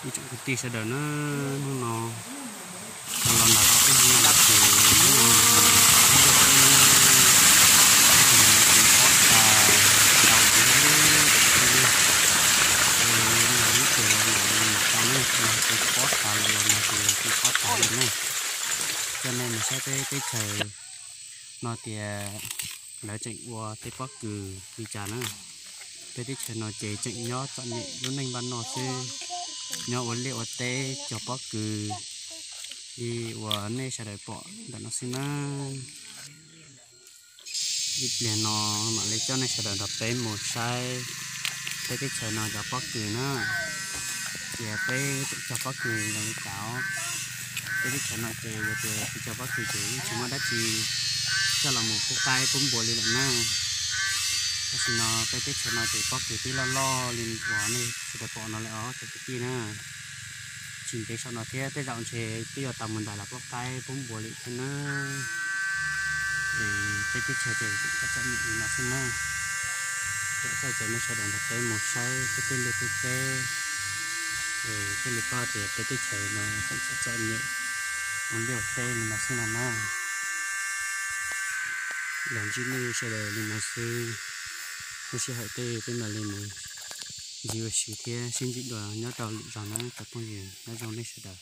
Ib tsoom kwv tij sawv daws na, hnub no los los nram qab teb no ces hnub no ces tus pob tag tau tus ib tus ib li, ces no ib tus los nram no tau na, tus pob tag los los no ces tus pob tag li na. Coj nej mus saib peb teb chaws no tias lawv tseem ua tej pob kws li cas na. Peb teb chaws no ces tseem nyob txom nyem lub neej npaj noj xwb, nyob ua liaj ua teb cog pob kws li uas nej sawv daws pom ntawm no xwb na. Ib pliag no mam li coj nej sawv daws nrog peb mus saib peb teb chaws no cov pob kws na, tias peb tseem cog pob kws zoo li cas. Peb teb chaws no ces yog tias tsis cog pob kws ces yeej tsis muaj dab tsi coj los mus pub qaib pub npua li lawm na. Tam sim no peb teb chaws no ces pob kws twb loj loj li uas nej sawv daws pom no lawm os cov kwv tij na. Tsis ntev saum no thiab tej zaum ntshe twb yuav tau mus ntais los pub qaib pub npua li thiab na. Es peb teb chaws ces tseem txom nyem li no xwb na. Coj nej sawv daws nrog peb mus saib peb tej liaj tej teb, es thiaj li paub tias peb teb chaws no tseem txom nyem ua liaj ua teb li no xwb no na. Los ntsib nej sawv daws li no xwb, lub sij hawm tej peb mam li mus ncig ua si thiab sib ntsib dua nyob rau lwm zaus na cov phooj ywg, nyob zoo nej sawv daws.